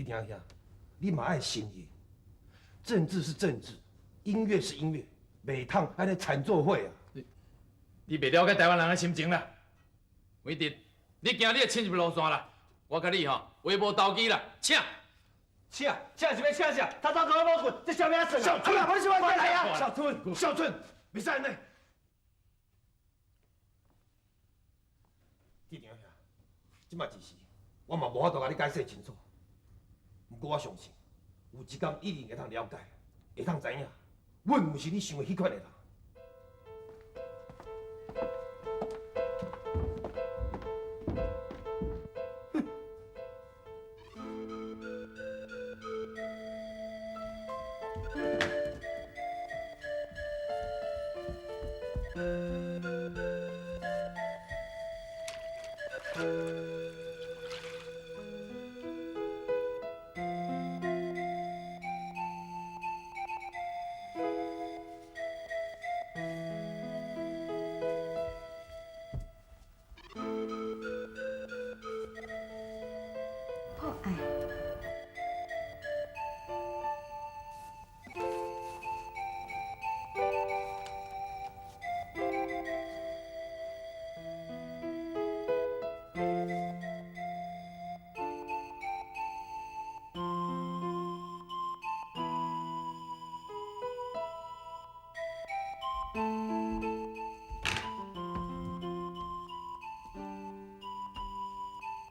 铁定兄，你嘛愛承認，政治是政治，音樂是音樂，袂通按呢摻做伙啊！你袂了解台灣人的心情啦，偉哲，你行你的親入路線啦，我佮你吼話無投機啦，請。請，請是欲請啥？頭頭講我無困，這啥物仔算？小春，我是我來啊！小春，小春，袂使按呢。鐵定兄，這馬一時，我嘛無法度共你解釋清楚。毋過我相信，有一天一定會通了解，會通知影，阮毋是你想的彼款的人。破愛。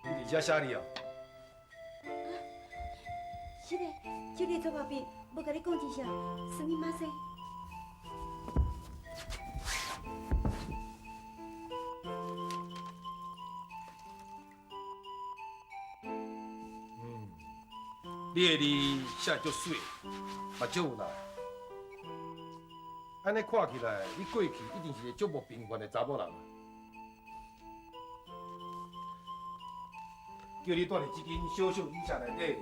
你佇遮寫字哦？是的，這裡坐旁邊，無共你講一聲，すみません。嗯，你的字寫足媠，嘛足有力。按呢看起來，你過去一定是個足無平凡的查某人。叫你蹛佇這間小小旅社內底，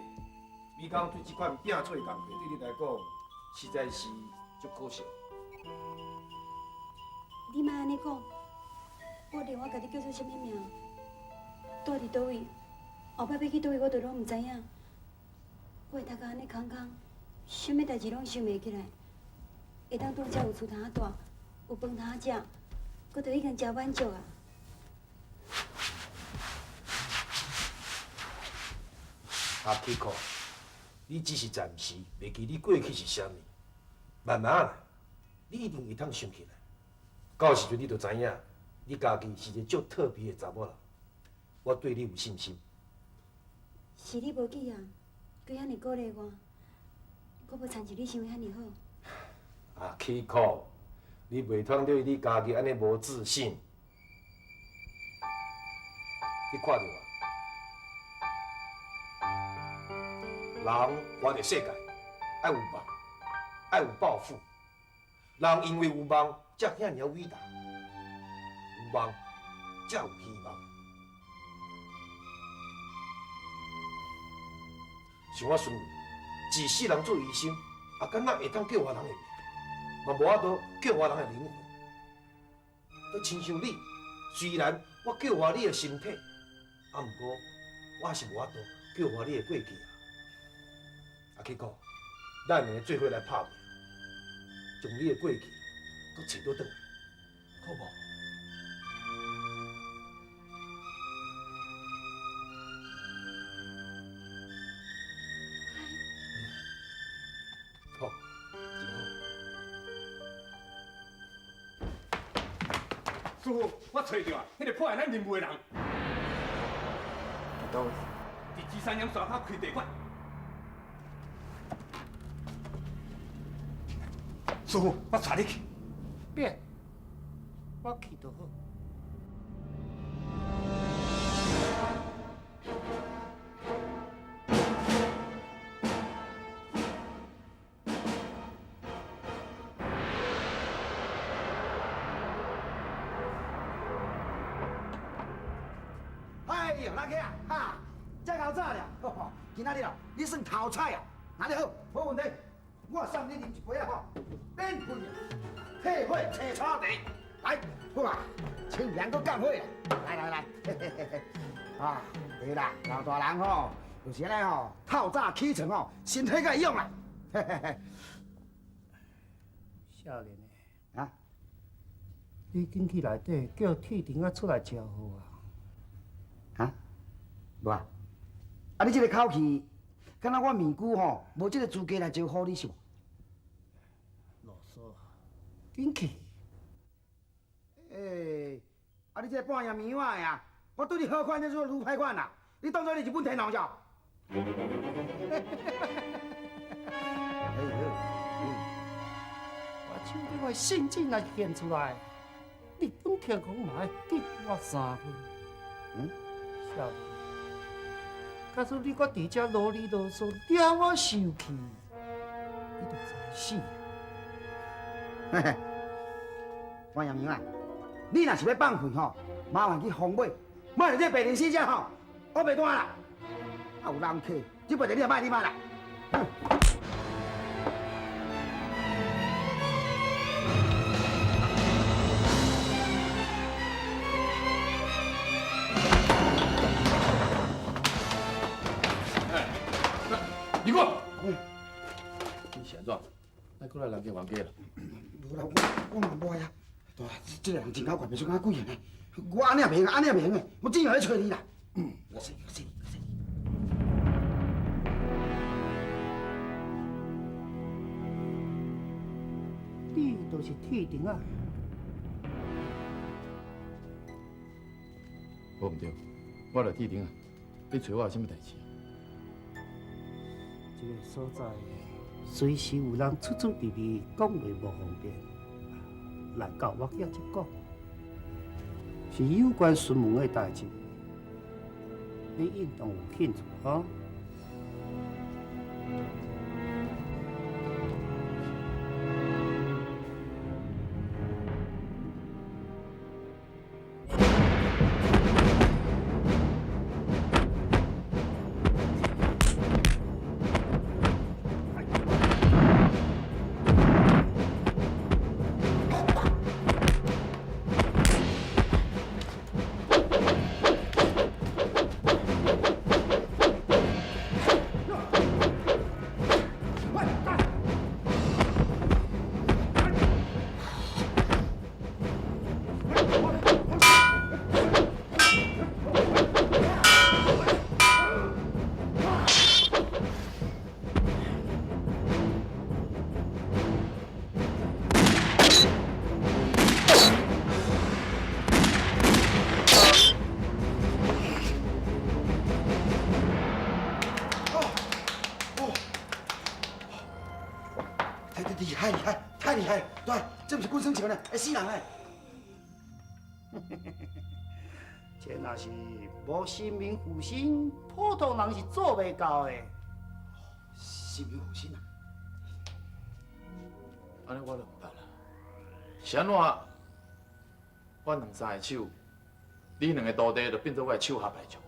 美工做這款摒翠工課，對你來講，實在是足可惜。你莫按呢講，無論我家己叫做啥物名，蹛佇佗位，後擺欲去佗位，我都攏毋知影。我的頭殼按呢空空，啥物代誌攏想袂起來。會當蹛遮有厝通蹛，有飯通食，我就已經誠滿足啊。阿基可，你只是暫時袂記你過去是啥物，慢慢來，你一定會通想起來。到時陣你就知影，你家己是一個足特別的查某人。我對你有信心。是你無記啊，閣遐爾鼓勵我，閣無親像你想的遐爾好。阿基可，你袂通對你家己按呢無自信。你看著無？人活佇世界，愛有夢，愛有抱負。人因為有夢，才遐爾偉大。有夢，才有希望。像我孫兒，一世人做醫生，也敢若會當救活人的命，嘛無法度救活人的靈魂。就親像你，雖然我救活你的身體，啊，毋過我還是無法度救活你的過去啊。阿基哥，咱兩个做伙來拍拚，將你的過去閣揣倒轉來，好無？好，真好。師傅，我揣著啊，彼個破壞咱任務的人。佇佗位？佇芝山岩山口開地館。師傅，我帶你去。免，我去就好。哎呦，老客啊，哈，遮夠早了，今仔日哦，你算頭彩啊，那你好，無問題，我送你啉一杯啊吼，免費啊，退火青草茶，來，好啊，清涼閣降火啊，來來來，嘿嘿嘿嘿，啊，對啦，老大人吼，就是按呢吼，透早起床吼，身體才會勇啦。嘿嘿嘿。少年的，啊？你緊去內底叫鐵釘仔出來招呼啊！啊？無啊？啊！你這个口氣，敢若我面具吼，無這个資格來招呼你是無？囉嗦，緊去！欸，啊！你這个半夜暝仔的啊，我對你好款，你做愈歹款啦！你當作你是本天王是？我手頂的聖旨若是現出來，日本天皇嘛愛敬我三分。嗯？少年，假使你閣佇遮囉哩囉嗦，惹我生氣，你就知死。嘿嘿，半夜暝仔，你若是欲放屁吼，麻煩去風尾，莫佇這白日死遮吼，烏白單啦。啊有人客，這擺就你也莫你莫啦。李哥，你是按怎？来過來人家冤家啦？無啦，我嘛無愛啊。對啊，這個人真狡猾，袂輸敢鬼呢。我按呢也袂用，按呢也袂用的，我只有咧揣你啦。我說，我說，我說。你就是鐵釘仔。無毋對，我就鐵釘仔。你揣我有啥物代誌？這个所在隨時有人出出入入，講話無方便。來到我遐才講，是有關孫文的代誌，你應當有興趣吼。厲害厲害，太厲害！對，這毋是滾耍笑呢，會死人嘞！這若是無神明附身，普通人是做袂到的。神明附身啊！按呢我就毋捌啦。是按怎？我兩三个手，你兩个徒弟就變做我的手下敗將。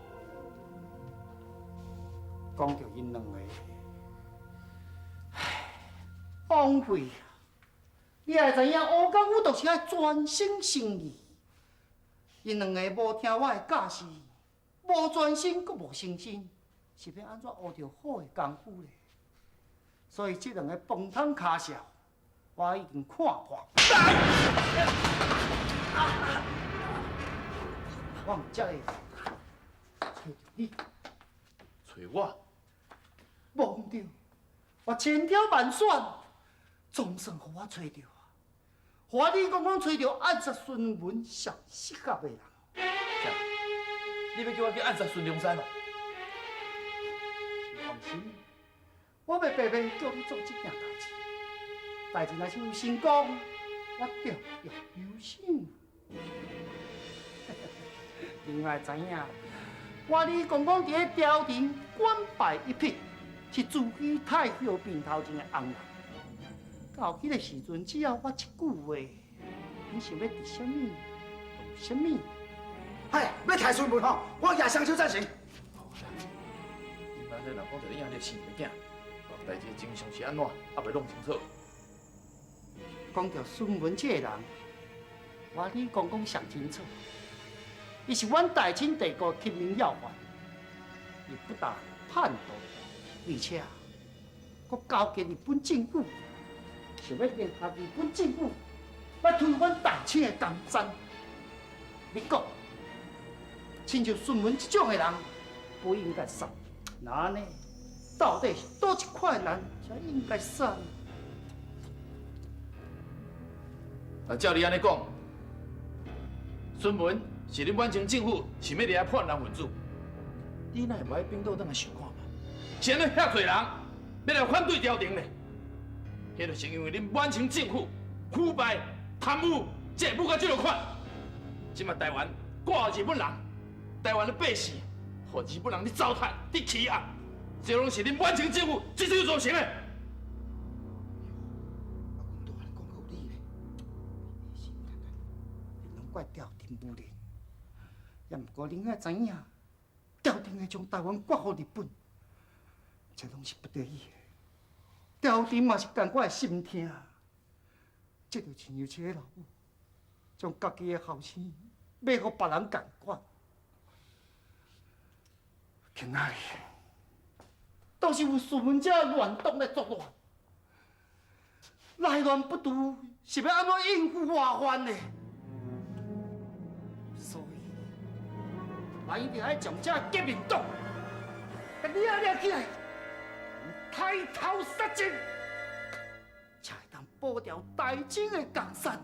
講著𪜶兩个，唉，枉費啊！你也知影，烏江武就是愛專心誠意。𪜶兩个無聽我的教示，無專心，閣無誠心，是欲按怎學著好的功夫咧？所以這兩个飯桶跤數，我已經看破。我毋才會揣著你。揣我？無毋對，我千挑萬選，總算予我揣著啊！予我李公公揣著暗殺孫文上適合的人。啥？你欲叫我去暗殺孫中山啊？你放心，我袂白白叫你做這件代誌。代誌若是有成功，我定要有賞。另外知影，我李公公佇咧朝廷官拜一品，是慈禧太后面頭前的紅人。到彼个時陣，只要我一句話，你想欲得啥物，就有啥物。嗨，欲刣孫文吼，我舉雙手贊成。你莫咧人講一個影，你生一个囝，代誌真相是按怎，猶未弄清楚。講著孫文這个人，我李公公上清楚，伊是阮大清帝國革命要犯，伊不但叛徒，而且阁勾结日本政府，想欲联合日本政府来推翻大清的江山。你讲，亲像孙文这种的人，不应该杀。那按呢，到底是佗一款人才应该杀？啊，照你按呢讲，孙文是恁满清政府想欲掠叛乱分子，你哪会无爱反倒转来想看觅？是按怎遐济人欲来反对朝廷呢？彼就是因为恁满清政府腐败贪污，才会舞到这个款。这马台湾挂日本人，台湾的百姓，予日本人咧糟蹋、咧欺压，这拢是恁满清政府一手造成的。啊，阮都按呢讲阁有理呢。你拢怪朝廷无能，也毋过恁爱知影，朝廷会将台湾割予日本，这拢是不得已的。朝廷嘛是仝款的心疼，这就亲像一个老母，将家己的后生卖予别人仝款。今仔日，都是有孙文这乱党来作乱，内乱不除，是欲按怎应付外患呢？所以，咱一定爱将这革命党，共掠掠起来，抬头杀尽，才会当保牢大清的江山。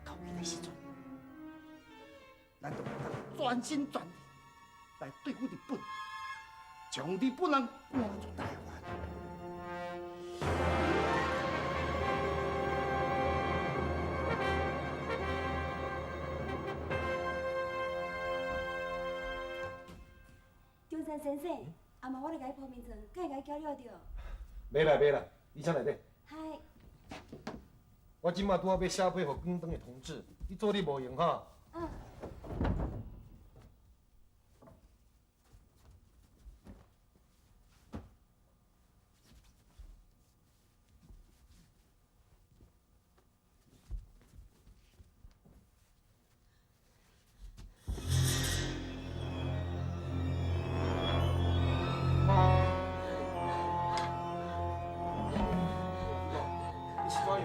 到彼个时阵，咱就会当全心全意来对付日本，将日本人赶出台湾。中山先生，阿妈我来共你铺眠床，敢会共你搅了著？袂啦袂啦，你请内底。嗨。我这马拄仔欲写批予广东的同志，你做你无闲哈？嗯。你是怎样？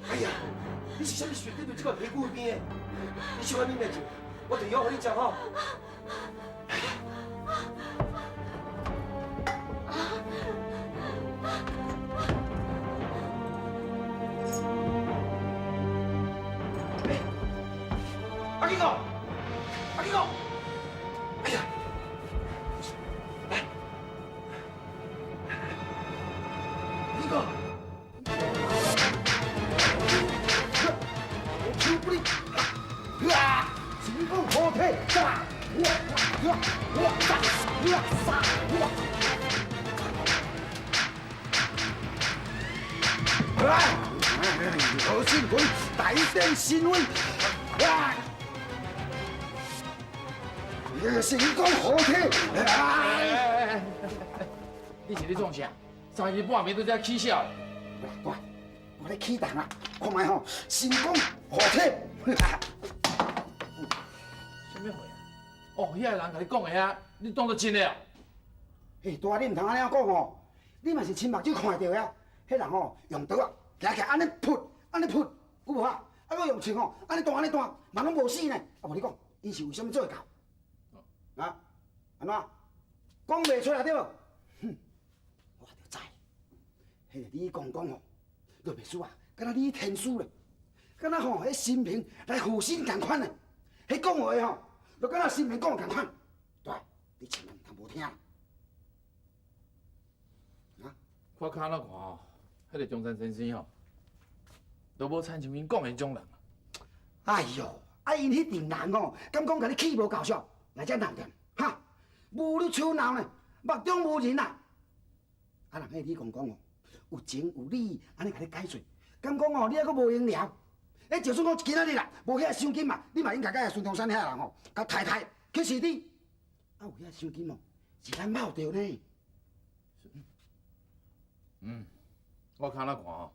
哎呀，你是啥物水滴到这个溪谷边的？你小可忍耐者，我提药予你食吼。哎，阿金哥，阿金哥，哎呀，来，阿金哥。我求不你，啊！神功合体，炸！我我我炸！我杀！我。来，何信坤大展神威，啊！神功合体，哎！你是咧创啥？三更半暝都在起痟。我我咧起动啊，看觅吼，神功合体。啥物货啊？哦，遐个人共你讲的遐，你当做真的啊？嘿，大你毋通按呢讲吼，你嘛是亲目睭看著的啊。彼人吼用刀啊，举起来按呢噗，按呢噗，有无啊？啊，阁用枪吼，按呢弹按呢弹，嘛拢无死呢。啊，无你讲，𪜶是为啥物做会到？啊？按怎？讲袂出来对无？哼，我就知，彼个李公公吼，就袂输啊，敢若李天师咧，敢若吼彼神明来附身仝款咧，彼讲话吼，就敢若神明讲的仝款。对，你千万毋通无听。啊？我较按怎看吼，彼个中山先生吼，都无亲像𪜶讲的彼种人。哎哟，啊𪜶彼阵人吼，敢讲共你气无够俗，来遮闹踮，哈？无你手闹呢，目中无人啊！啊，人彼李公公吼，有情有理，按呢共你解说，敢讲吼，你犹阁无闲聊？欸，就算讲今仔日啦，无遐赏金嘛，你嘛应该共孙中山遐人吼，共刣刣去饲猪。啊，有遐赏金哦，是咱冒著呢。嗯，我较按怎看吼，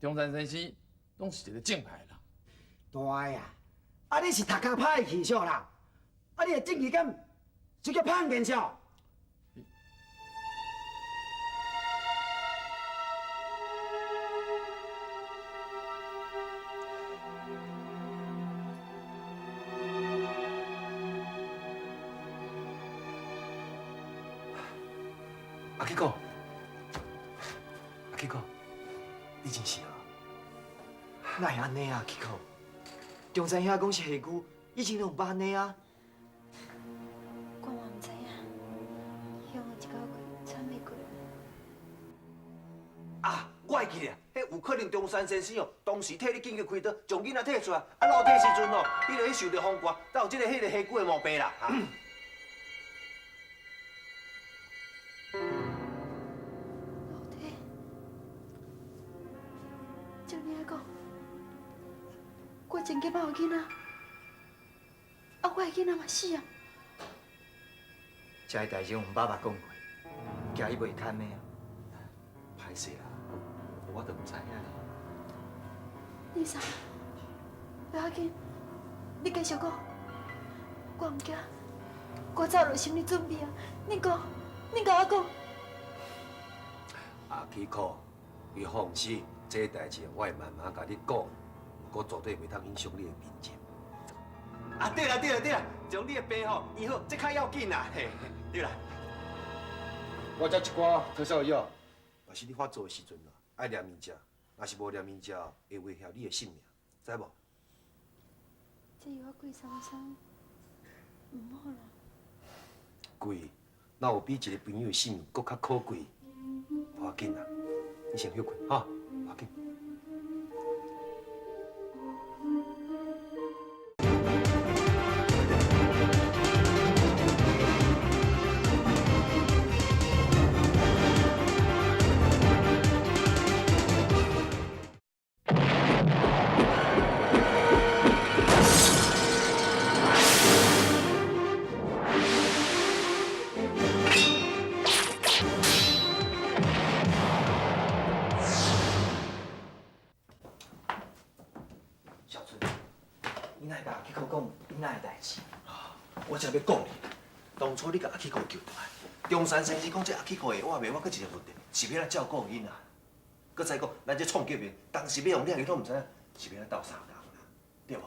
中山先生拢是一个正派人。大啊，啊你是头壳歹去俗啦，啊，你的正义感是叫胖见笑？阿基哥，阿基哥，你真是啊！哪会按呢啊，基哥？中山兄讲是下久，以前拢毋捌按呢啊。我嘛毋知影，向我一口气喘袂过来。啊，我会记得，彼有可能中山先生哦，当时替你紧急开刀，将囡仔退出来，啊落体时阵哦，你就去受著风刮，才有这个彼个下久的毛病啦。哈。老弟，照你按讲，我前几摆有囡仔，啊，我的囡仔嘛死啊！这个代志我毋捌捌讲过，惊伊袂堪的啊。歹势啦，我都毋知影咧。丽莎，不要紧，你继续讲，我毋惊，我早就有心理准备啊。你讲，你共我讲。阿基哥，你放心，这个代志我会慢慢共你讲，毋过绝对袂当影响你的病情。啊，对啦对啦对啦，将你的病吼医好，这较要紧啦，嘿，对啦。我这一寡特效药，若是你发作的时阵啊，爱念伊食，若是无念伊食，会威胁你的性命，知无？这药贵三三，毋好啦。贵，哪有比一个朋友的性命阁较可贵？无要紧啦，你先歇睏哈，无要紧。小春，你哪会共阿基哥讲囡仔的代志？我才欲讲你，当初你共阿基哥救转来，中山先生讲这阿基哥会活袂，我阁一个问题，是欲按怎照顾囡仔？阁再讲，咱这创革命，当时欲予掠去拢毋知影，是欲按怎斗相共啦，对无？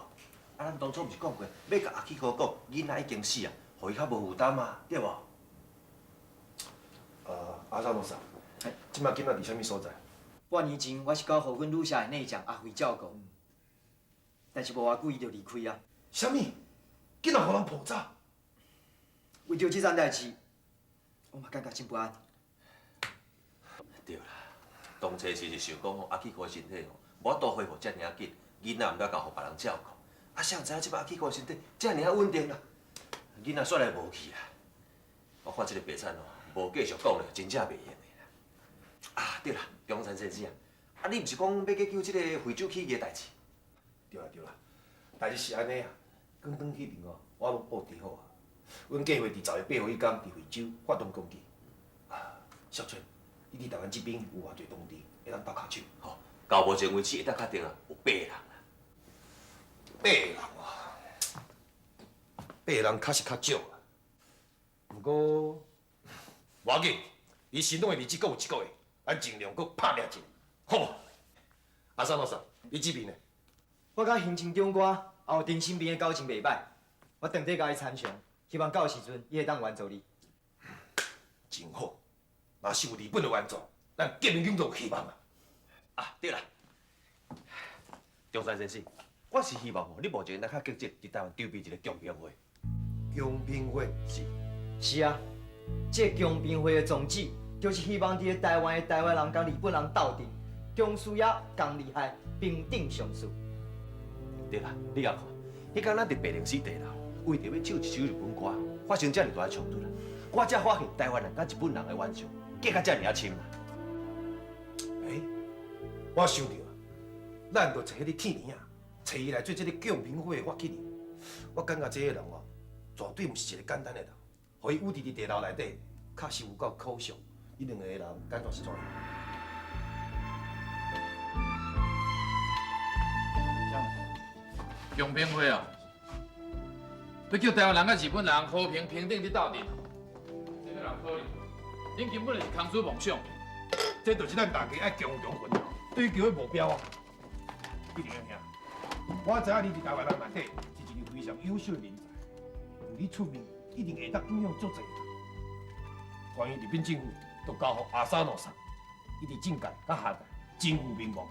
啊，咱当初毋是讲过，欲共阿基哥讲，囡仔已经死啊，予伊较无负担啊，对无？阿三老师，这摆囡仔伫啥物所在？半年前我是交予阮女婿的内将阿辉照顾，但是无偌久伊就离开啊。啥物？竟然予人抱走？为著这桩代志，我嘛感觉真不安。对啦，当初是想讲吼，阿基哥身体吼，无法度恢复遮尔仔紧，囡仔毋敢交予别人照顾。啊，谁知影这摆阿基哥身体遮尔仔稳定啦，囡仔煞来无去啊！我看这个白产哦，无继续讲咧，真正袂用的啦。啊，对啦，中山先生啊，啊，你毋是讲欲去救这个惠州起义的代志？对啦对啦，代志是按呢啊，广东彼边哦，我拢布置好啊。阮计划伫10月8号彼天伫惠州发动攻击。啊，小春，你伫台湾这边有偌济同志会当斗跤手？吼，到目前为止会当确定啊，有8个人啦。8个人啊，8个人确实较少啊。毋过，无要紧，离行动的日子阁有一个月，咱尽量阁拍拼一下，好无？阿三老师，你这边呢？我佮行政长官，也有陈新平的交情袂歹，我当底共伊参详，希望到时阵伊会当援助你。真好，若是有日本的援助，咱革命军就有希望啊！啊，对啦，中山先生，我是希望吼，你目前咱较积极伫台湾筹备一个共平会。共平会是。是啊，这个共平会的宗旨，就是希望伫个台湾的台湾人佮日本人斗阵，共事业、共利害，平等相处。对啦，你共看，彼工咱伫白灵寺地楼，为著欲唱一首日本歌，发生遮尔大的冲突啦。我才发现台湾人佮日本人的冤仇结甲遮尔仔深啦。欸，我想著啊，咱就找彼个铁娘啊，找伊来做这个共平会的发起人。我感觉这个人哦，绝对毋是一个简单的人。予伊捂伫地牢内底，确实有够可惜。你两个人感觉是怎样？共平会啊，欲叫台湾人佮日本人和平平等伫斗阵，这欲人可能？恁根本就是空思梦想。这就是咱大家爱共同奋斗、追求的目标啊！志良兄，我知影你伫台湾人内底是一个非常优秀的人才，由你出面，一定会当影响足济人。关于日本政府都交予阿萨诺桑，伊伫政界佮学界真有名望，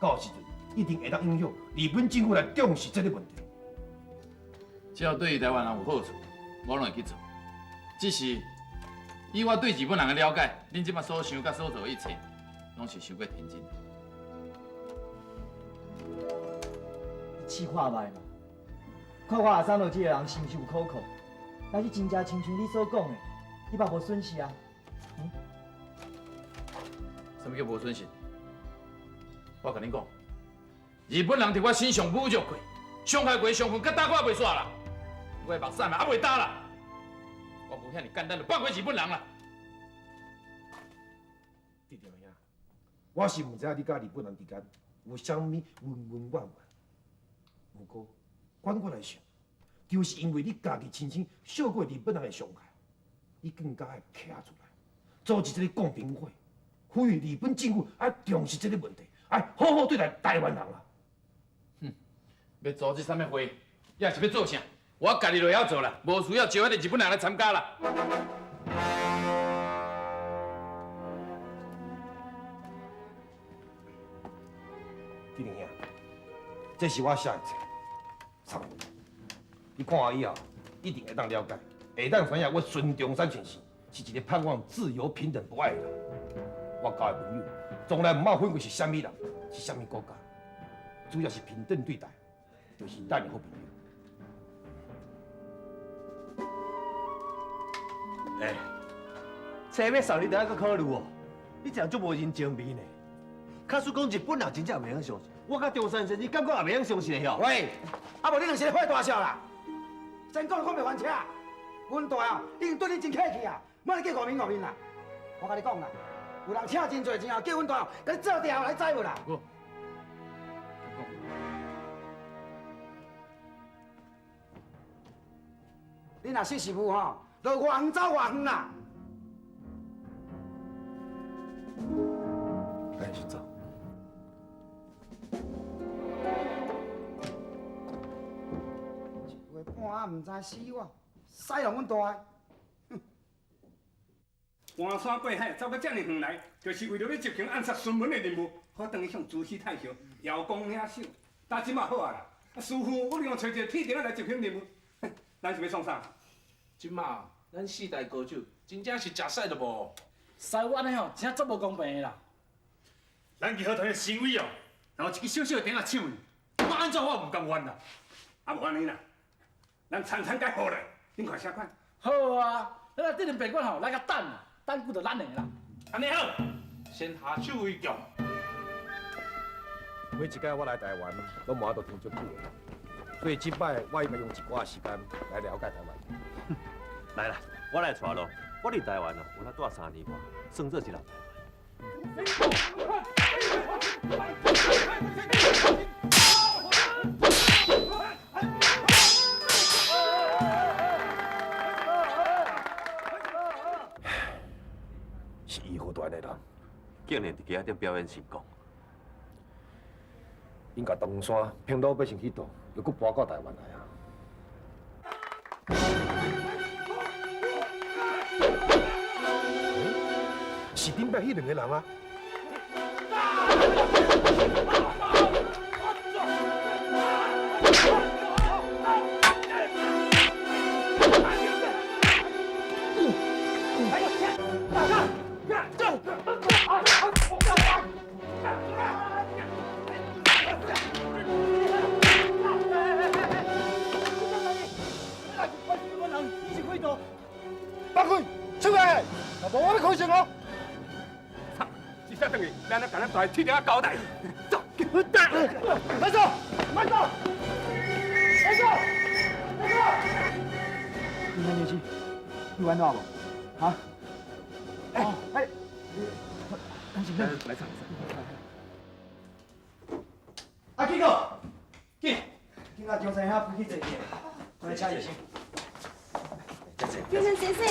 到时阵一定会当影响日本政府来重视这个问题。只要对台湾人有好处，我拢会去做。只是以我对日本人的了解，恁这摆所想佮所做的一切，拢是伤过天真。你试看觅嘛，看看阿三罗这个人是毋是有可靠？若是真正亲像你所讲的，你嘛无损失啊。嗯？啥物叫无损失？我共你讲，日本人伫我身上侮辱过、伤害过、伤痕，佮打我也袂煞啦。我的目屎嘛犹袂焦啦。我无遐尔简单就放过日本人啦。志良兄，我是毋知影你佮日本人之间有啥物恩恩怨怨。毋过，反过来想，就是因为你家己亲身受过日本人的伤害，你更加爱徛出来，组织这个共平会，呼吁日本政府爱重视这个问题，爱好好对待台湾人啊！哼，欲组织啥物会，抑是欲做啥？我家己就会晓做啦，无需要招彼个日本人来参加啦。志良兄，这是我写的册，送你。你看完以后，一定会当了解，会当知影我孙中山先生是一个盼望自由、平等、博爱的人。我交的朋友，从来毋捌分过是啥物人，是啥物国家，主要是平等对待，就是咱的好朋友。欸，册欲送你，著爱阁考虑哦。你这人足无人情味呢。假使讲日本人真正袂晓相信，我佮中山先生感觉也袂晓相信的晓。喂，啊无你两是咧发大笑啦？真讲讲袂还车，阮大哦已经对你真客气啊，莫咧计五面五面啦。我共你讲啦，有人请真济钱哦，叫阮大哦，共你做掉来知无啦？你若识时务吼，就偌远走偌远啦。来，先走。一月半仔毋知死我，使弄阮大的。搬山过海走到遮尔远来，就是为了欲执行暗杀孙文的任务，好转去向慈禧太后邀功领赏。但这马好啊啦，师傅，我另外找一个铁定仔来执行任务，咱是欲创啥？这马咱四大高手真正是食屎都无。师傅按呢吼，真正足无公平的啦。咱义和团的神威哦，然后一支小小的钉仔抢去，我按怎我毋甘愿啦。啊，无按呢啦，咱餐餐该好咧，恁看啥款？好啊，咱来顶阵别管吼，来共等啦，等久就咱的啦。按呢好，先下手为强。每一摆我来台湾，拢无法度停足久的，所以这摆我应该用一寡时间来了解台湾。来啦，我来带路。我伫台湾啊，有哪住3年半，算做是老台湾。是义和团的人，竟然伫街仔顶表演神功。𪜶共唐山骗老百姓去盗，又阁跋到台湾来啊！是顶摆彼两个人啊！放开，出来！无我欲开枪哦！这下转去，咱来共咱大铁定仔交代。走，慢走，慢走，慢走，慢走。你看这你玩闹无？哈？哎哎，来唱。阿基哥，去，今仔中山遐飞去坐去，过来请医生。中山先生，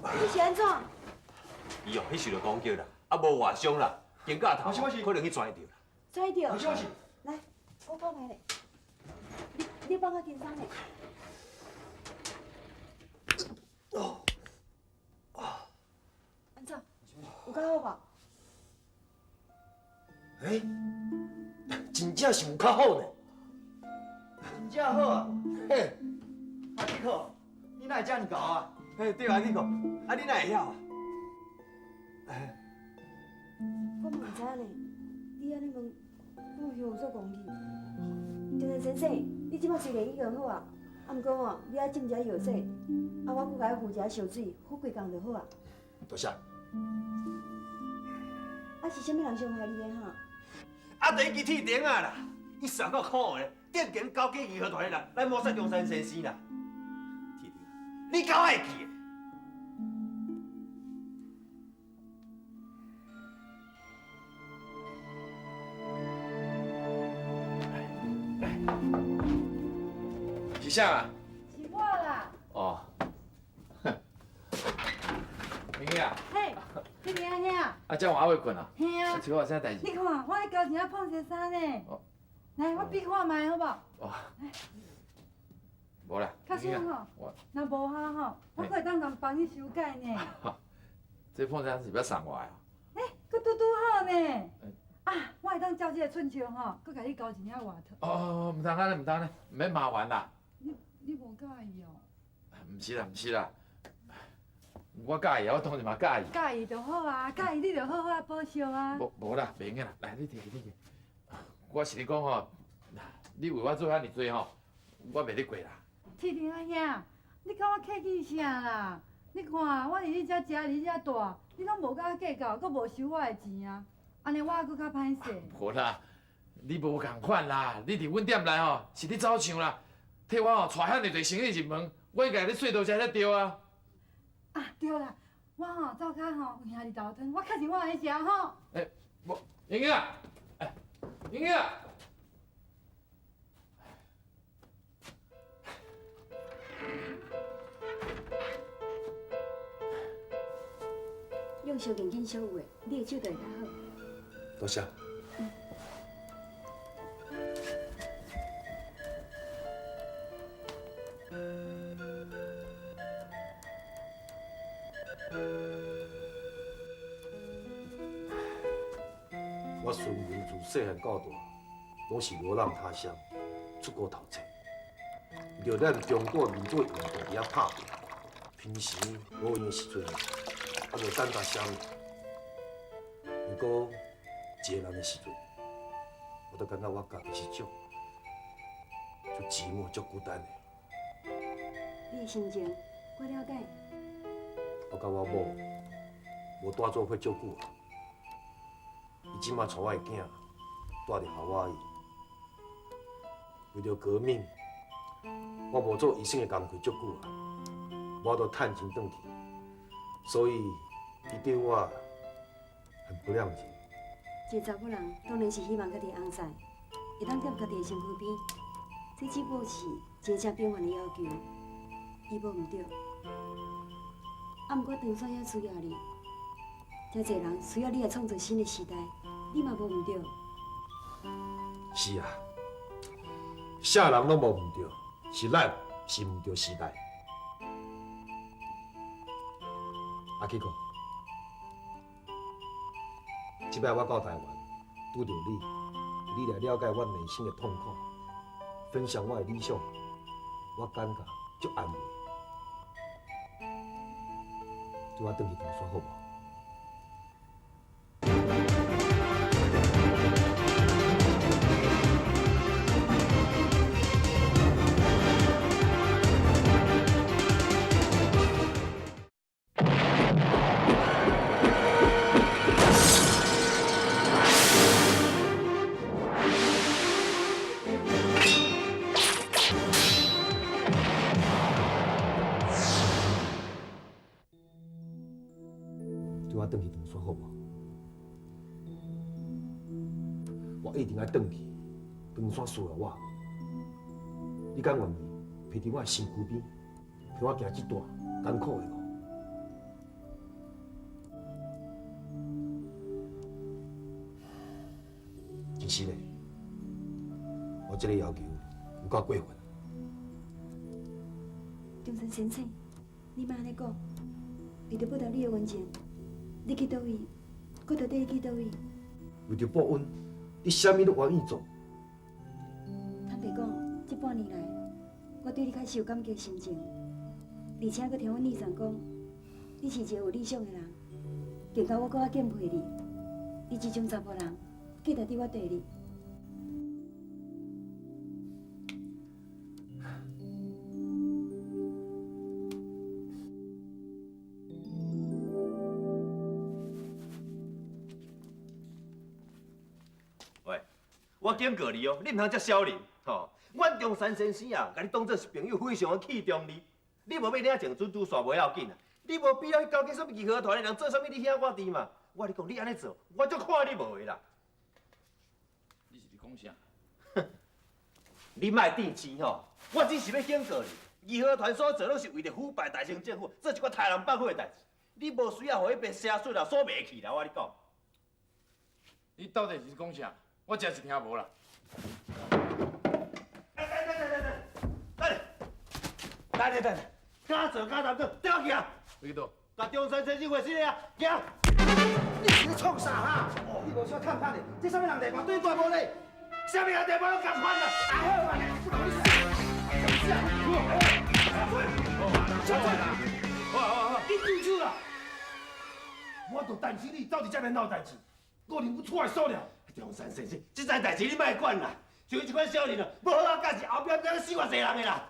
你是按怎？伊哦，彼受著攻击啦，啊无外伤啦，肩胛头可能去跩著啦。跩著。来，我看覓咧。你放較輕鬆咧。哦。按怎？有較好無？欸，真正是有較好呢。真正好啊！嘿，阿吉克，你哪會遮爾𠢕啊？嘿，對啊，阿吉克，啊你哪會曉啊？我嘛毋知影呢，你按呢問，我有有所講起。中山先生，你這擺雖然已經好啊，啊，毋過吼，你愛浸一下藥水，啊，我閣共你敷一下燒水，敷幾工就好啊。多謝。啊，是啥物人傷害你的哈？啊，就彼支鐵釘仔啦，伊上夠可惡的，定然勾結義和團的人來謀殺中山先生啦。鐵釘，你敢會記的？是啥啊？是我啦。哦。明英啊。嘿，你明兄。啊，這晚还未睏啊？嘿啊。找我啥代誌？你看，我咧交钱啊，破衫呢。哦。來，我比看覓好無？哦。無啦。較爽吼。若無哈吼，我閣會當人幫你修改呢。這破衫是欲送我的？欸，閣拄拄好呢。啊，我會當照這個寸尺吼，閣共你交一領外套。哦，毋通按呢，毋通按呢，毋免麻煩啦。你無佮意哦？毋是啦，毋是啦，我佮意啊，我當然嘛佮意。佮意就好啊，佮意你就好好啊保惜啊。無啦，袂用的啦，來，你摕去，你摕。我是咧講吼，你為我做遐爾濟吼，我袂咧過啦。鐵釘阿兄，你甲我客氣啥啦？你看我佇你遮食，佇你遮住，你攏無佮我計較，閣無收我的錢啊！按呢我閣較歹勢。無啦，你無仝款啦，你佇阮店內吼是咧走唱啦，替我吼帶遐爾濟生意入門，我應該咧說多謝才對啊。啊對啦，我吼灶跤吼有兄弟豆湯，我確認我來食吼。欸，無，英英啊，欸，英英啊。用小眼镜小有的，你的手就會較好。多謝。我孫文自細漢到大，攏是流浪他鄉，出國讀冊，為著咱中國民主運動佇遐拍拼，平時無閒的時陣，啊無等甲啥物。毋過一个人的時陣，我都感覺我家己是足寂寞、足孤單的。你的心情，我了解。我佮我某無蹛做伙足久啊，伊這馬帶我的囝蹛佇夏威夷，為著革命，我無做醫生的工課足久啊，無法度趁錢轉去，所以伊對我很不諒解。一個查某人當然是希望家己的翁婿會當踮家己的身軀邊，這只不過是真正平凡的要求，伊無毋對。啊，毋過長山遐需要你，遮濟人需要你來創造新的時代，你嘛無毋對。是啊，啥人攏無毋對，是咱是毋對時代。阿基哥，這擺我到台灣，拄著你，你來了解我內心的痛苦，分享我的理想，我感覺足安慰。綴我轉去唐山好無？綴我轉去唐山好無？我一定愛轉去，唐山需要我。你敢願意陪佇我的身軀邊，陪我行這段？艰苦的无？其实呢，我这个要求有够过分。中山先生，你莫按呢讲，为著报答你的恩情，你去佗位，我就缀你去佗位。为著报恩，你啥物拢愿意做。坦白讲，这半年来，我对你较是有感激心情，而且阁听阮二嫂讲，你是一个有理想的人，更加我阁较敬佩你。你这种查埔人，价值伫我地里。喂，我警告你哦，你毋通遮小人吼！阮中山先生啊，共你当做是朋友，非常的器重你。你无欲领情准拄煞无要紧啊，你无必要去勾结啥物义和团的人做啥物你兄我弟嘛。我跟你讲，你按呢做，我足看你无的啦。你是咧讲啥？你莫电钱吼，我只是欲警告你，义和团所做拢是为著腐败大清政府，做一寡杀人放火的代志。你无需要予彼边邪术啦所迷去啦，我跟你讲。你到底是讲啥？我真是听无啦。等等等等，敢做敢当，对我行。去佗？共中山先生会死啊！行。你是咧创啥哈？你无小探探的，这啥物人地盘对大无咧？啥物人地盘拢仝款啦！啊好啊，不同你死。小姐，好好好，你住手啦！我就担心你走伫遮来闹代志，可能阮厝内锁了。中山先生，这层代志你莫管啦。像伊这款小人啊，无好好教示，后壁毋知影死偌济人的啦。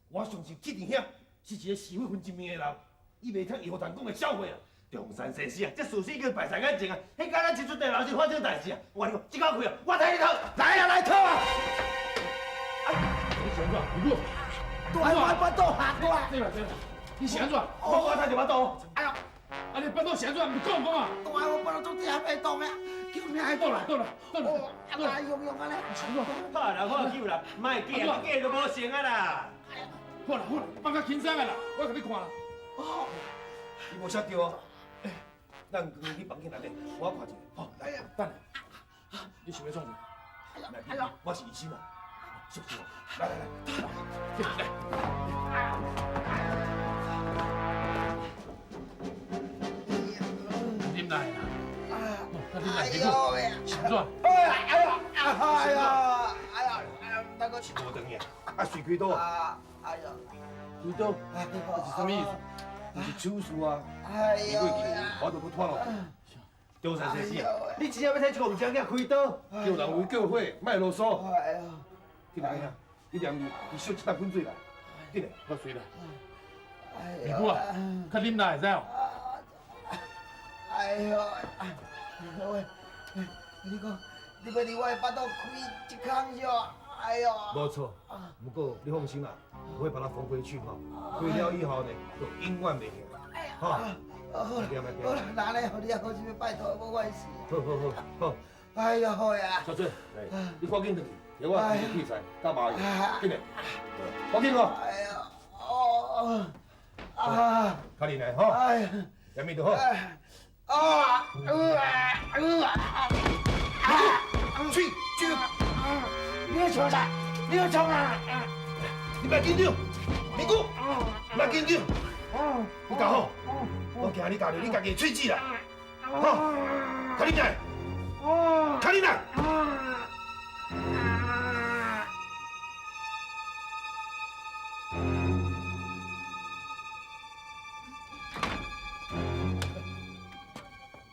我相信铁定兄是一个是非分明的人，伊袂听义和团讲的笑话啊。中山先生啊，这事实已经摆在眼前啊，彼敢咱一出地老是发生代志啊。我跟你讲，这口气啊，我替你讨，来啊来讨啊！你是按怎？你讲。大我腹肚下大。对啦对啦，你是按怎？我踢著腹肚。哎呦！啊你腹肚是按怎？毋讲讲啊！大我腹肚足疼袂动的，救命！倒来倒来倒来！啊用用安呢。好啦好救啦，莫假，假就无成啊啦。好啦好啦，放较轻松的啦，我共你看啦。哦，你无写对哦。咱去房间内底，我看一下。好，来，等下，你想欲创啥？哎呀，我是医生啊，小心哦。来来来，来。啉来啦。哎呦喂！是按怎？哎呀哎呀哎呀哎呀哎呀！那个无转去啊，随开刀啊！哎呀，开刀，这是啥物意思？是手术啊！哎呦！我都欲拖落去。中山先生，你真正欲替这个毋知影开刀？叫人为救火，莫啰嗦。哎呀！紧来啊！你连你烧一担滚水来，紧来，我随来。二姑啊，较啉来会使哦。哎呦！喂，你讲，你欲伫我的腹肚开一空是？哎呦！无错，不过你放心啦，我会把它缝回去哈。开了以后呢，就永远袂痛。哈，好啦，好啦，那呢，予你好心拜托，无关系。好好好好。哎呀，好呀。小春，你赶紧转去，给我提个器材，加麻药，紧来，赶紧哦。哎呀，哦，啊，较厉害哈。哎呀，严密就好。啊，啊，啊，去，去。你欲创啥？你欲创啥？你莫紧张，明姑，莫紧张，你教好，我惊你咬著你家己的喙齿啦，好，较恁来，较恁来。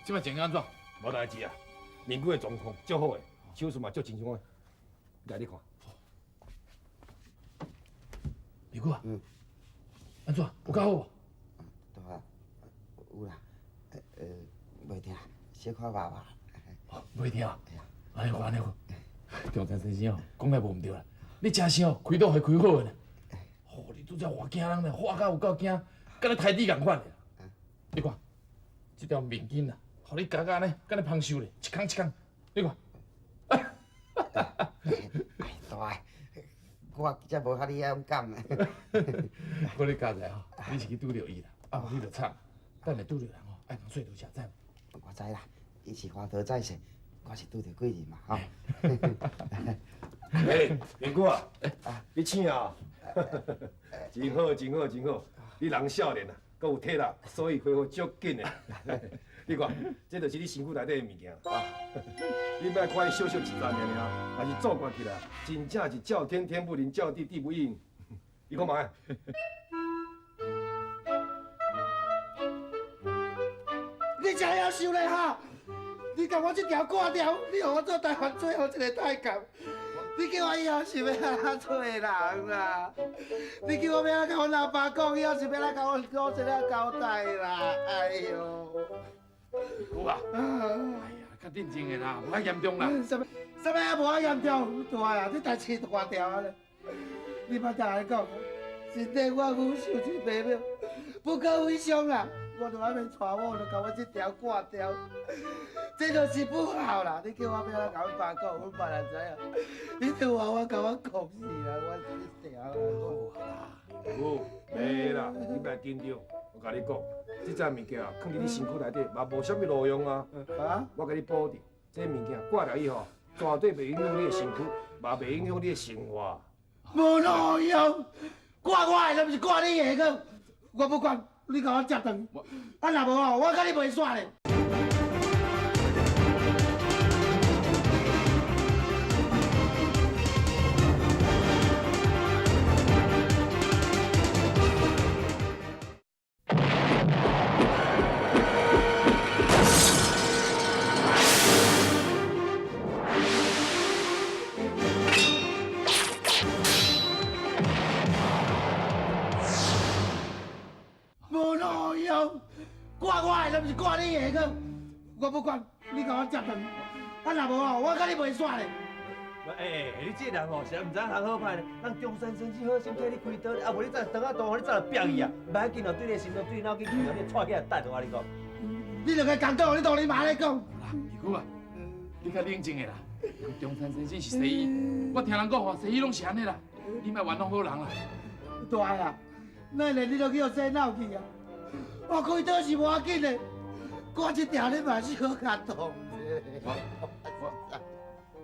这摆情形按怎？无代志啊，明姑的状况足好的，手术嘛足轻松的，来你看。明姑啊，按怎？有较好无？大有啦，袂疼，小可麻麻。袂疼。按呢好，按呢好。中山先生哦，讲来无毋对啦，你真是哦，开刀会开好的呢。哦，你拄才吓惊人呢，吓到有够惊，敢若刣猪仝款的。你看，这条面巾啊，予你咬甲按呢，敢若芳秀咧，一空一空。你看。哎，大，我我才無較你遐勇敢。我咧交代吼，你是去拄著伊啦，啊，你就慘。等下拄著人吼，愛講說多謝，知無？我知啦，伊是華佗再世，我是拄著貴人嘛，吼。欸，明姑啊，你醒啊？真好，真好，真好！你人少年啊，閣有體力，所以恢復足緊的。你看，這就是你身軀內底的物件啊！你莫看伊小小一丛爾爾，但是做過起來，真正是叫天天不靈，叫地地不應。你看覓？你真夭壽咧哈！你共我這條掛掉，你予我做台灣最後一个太監。你叫我以後是欲按怎做人啦？你叫我欲按怎共阮老爸講，以後是欲按怎共阮老一个交代啦？哎喲！姑啊！哎呀，較鎮靜的啦，無遐嚴重啦。啥物？啥物也無遐嚴重？大啊，這代誌大條啊咧！你捌聽人講，身體我久受之白秒，不可為傷啦。我都還袂娶某，就共我這條掛掉，這就是不好啦！你叫我欲按怎共阮爸講，阮爸若知影，你就話我共我講死啦！我這條。好啦，好，袂啦，你莫緊張。我共你講，這隻物件囥佇你身軀內底嘛無啥物路用啊。啊？我共你保證，這物件掛了以後，絕對袂影響你的身軀，嘛袂影響你的生活。無路用，掛我的，毋是掛你的個，我不管。你共我接轉，啊若無哦，我共你袂煞咧。無路用，掛我的，毋是掛你的個，我不管，你共我接轉，啊若無哦，我共你袂煞咧。欸，你這人吼，實在毋知影通好歹咧。人中山先生好心替你開刀，啊無你早腸仔大，你早就煏去啊！袂要緊哦，對你的心臟、對你腦筋去哦，你掣起來等我你講。你兩個共講，你當你媽咧講。二姑啊，你較冷靜的啦。人中山先生是西醫，我聽人講吼，西醫攏是按呢啦。你莫冤枉好人啦。大啊，那連你都去予洗腦去啊！我開刀是無要緊的，掛這條你嘛是好較痛者。好，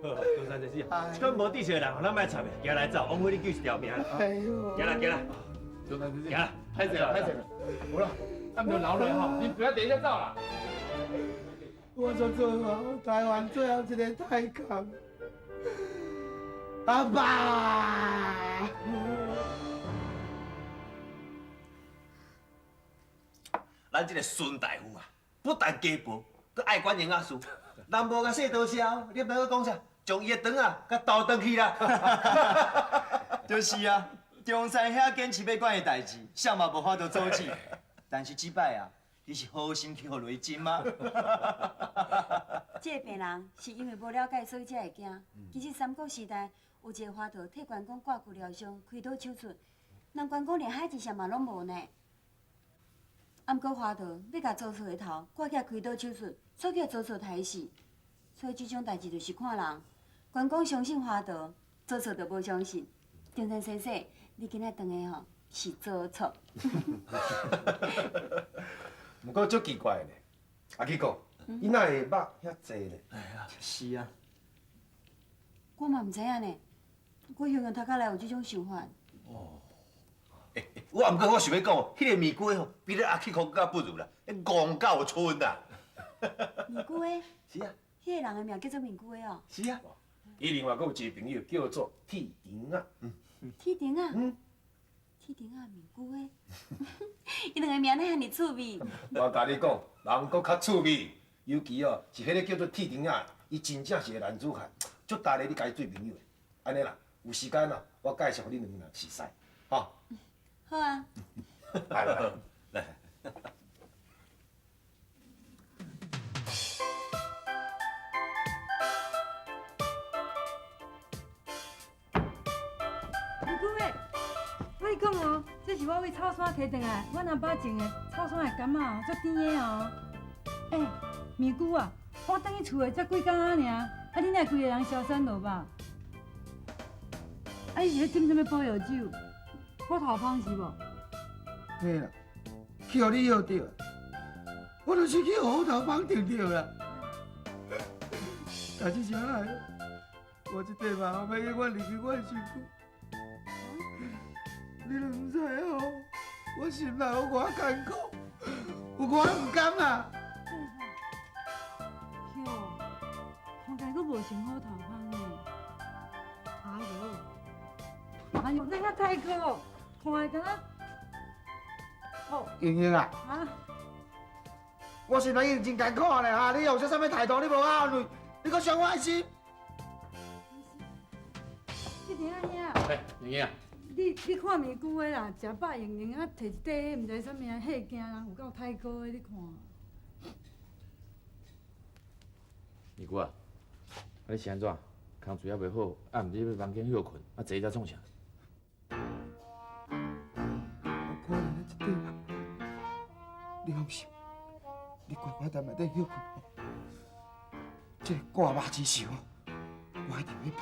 中山先生，這款無知識的人，咱莫插伊，行來走，王妃你救一條命。哎喲，行啦行啦，中山先生，行啦，歹勢啦歹勢啦，好啦，咱唔留落吼，你不要等一下走啦。我做做台灣最後一个太監，阿爸。咱這个孫大夫啊，不但家婆，閣愛管營養師，人無共說多謝，你毋知閣講啥？將伊的腸啊，共投轉去啦。就是啊，中山兄堅持欲管的代誌，誰嘛無法度阻止。但是這擺啊，你是好心去予雷震嗎？這個病人是因為無了解，所以才會驚。其實三國時代有一個華佗替關公割骨療傷、開刀手術，人關公連海一聲嘛攏無呢。啊，毋過華佗欲共曹操的頭割起來開刀手術，煞叫曹操刣死。所以這種代誌就是看人。關公相信華佗，曹操就無相信。中山先生，你今仔轉的吼是曹操。毋過足奇怪咧，阿基哥，伊哪會肉遐濟咧？是啊。我嘛毋知影呢，我雄雄頭殼內有這種想法。哦。欸，我毋過我想欲講，彼個麵龜吼，比咱阿基哥閣較不如啦，戇到賰啦。麵龜？是啊。彼个人的名叫做麵龜哦。是啊。伊另外閣有一个朋友叫做鐵腸仔。鐵腸仔？嗯。鐵腸仔麵龜，伊兩个名哪遐爾趣味？我共你講，人閣較趣味，尤其哦是彼个叫做鐵腸仔，伊真正是个男子漢，足值得你共伊做朋友的。按呢啦，有時間啊，我介紹予恁兩个人熟似，吼。好啊。來來來。姑妹，我跟你講哦，這是我為草山提轉來，阮阿爸種的草山的柑仔哦，足甜的哦。欸，咪姑啊，我轉去厝內才幾工仔爾，啊，你哪規个人消散落吧？啊，伊是咧斟啥物保药酒？虎头蜂是无？嘿啦，去予你药著，我就是去予虎头蜂叮著啦。但是啥来？我这块嘛，后尾永远离开我的身躯。你都毋知哦，我心内有偌艰苦，有偌毋甘啊！哟，看起来阁无像虎头蜂呢。哎呦，哎呦，那遐太高，看来敢若……哦，英英啊，啊，我心内已经真艰苦咧哈！你用这啥物态度？你无安慰，你阁伤我的心。志廷阿兄，哎，英英啊，你看面久的啦，食饱用用啊，摕一块彼毋知啥物啊，血镜人有够太高的，你看。二姑啊，啊你是按怎？空喙犹袂好，啊毋入去房间歇困，啊坐遮创啥？我可怜的这块肉，你放心，你乖乖伫内底歇困。这挂肉之仇，我一定欲报，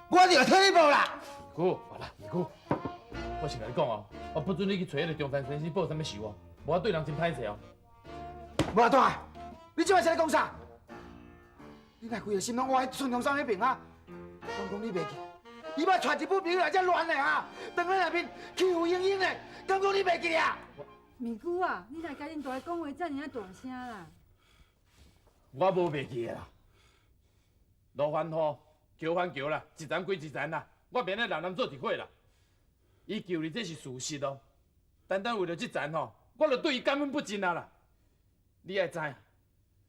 我一定会替你报啦。二姑，好啦，二姑，我先共你讲哦，我不准你去揣彼个中山先生报啥物仇哦，无我对人真歹势哦。无大，你这摆是咧讲啥？你若规个心拢挖喺孙中山彼边啊？讲讲你袂记，伊捌带一部朋友来遮乱的啊，当咱内面欺负英英的，敢讲你袂记啊？面姑啊，你来共恁大讲话遮尔啊大声啦？我无袂记啦。路翻雨，桥翻桥啦，一层归一层啦，我袂当男男做一伙啦。伊救你这是事实哦，单单为了这层吼，我就对伊感恩不尽啊啦。你爱知，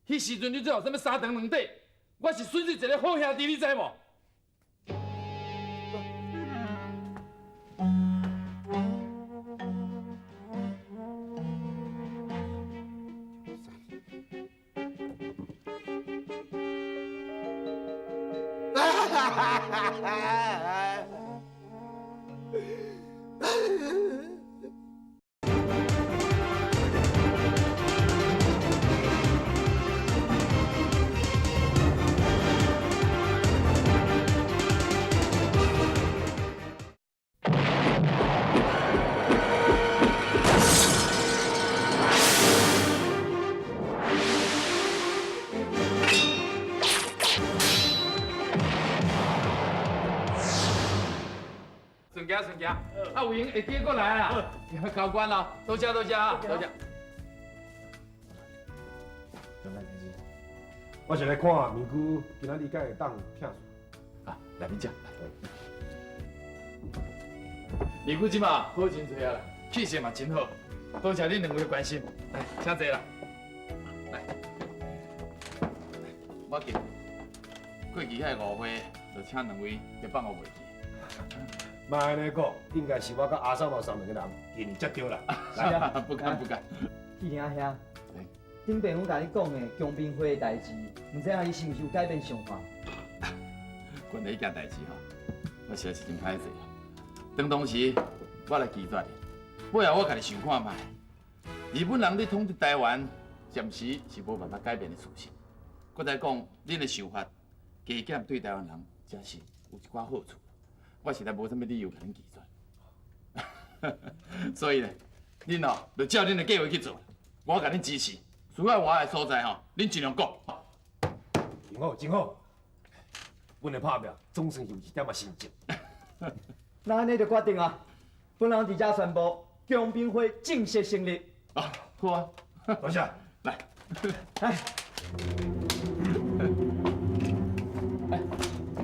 彼时阵你做啥物三长两短，我是损失一个好兄弟，你知无？顺行顺行，啊有闲会记过来啦。高官啦，多谢多谢啊，多谢。中山先生，我是来看面具今仔日敢会当拆线。啊，来恁遮。面具这马好真济啊啦，气色嘛真好，多谢恁两位关心。来，请坐啦。来，我记过去遐个误会，就请两位别放我袂记。莫按呢讲，应该是我佮阿嫂嘛送两个人见你才对啦。来啊，不敢不敢。志廷阿兄，顶摆阮共你讲的强兵会的代志，毋知影你是毋是有改变想法？关于彼件代志吼，我实在是真歹势。当时我来拒绝你，尾后我家己想看觅，日本人咧统治台湾，暂时是无办法改变的事实。阁再讲，恁的想法加减对台湾人真是有一寡好处。我实在无啥物理由共恁拒绝，所以呢，恁哦就照恁的计划去做，我共恁支持。需要我的所在吼，恁尽量讲。真好，真好。阮的拍拼总算是有一点仔成绩。那按呢就决定啊，本人伫遮宣布，强兵会正式成立。啊，好啊，多谢。来，来，来，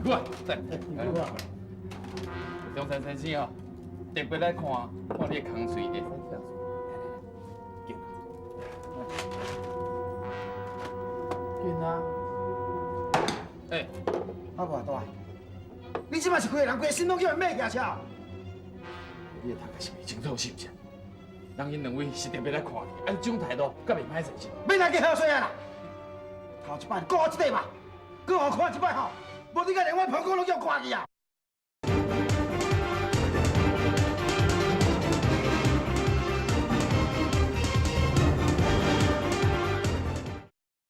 过来，来，过来。中山先生哦，特别来看看你的空喙会使拆线。来来来，紧。紧啊！欸，啊无大，你这摆是规个人规个心拢叫人骂起来。你的头壳是袂清楚是毋是？人𪜶两位是特别来看你，按这种态度，敢袂歹势是？免来计好势啊啦！头一摆顾我这块嘛，阁予我看一摆吼，无你敢连我膀胱拢叫看去啊！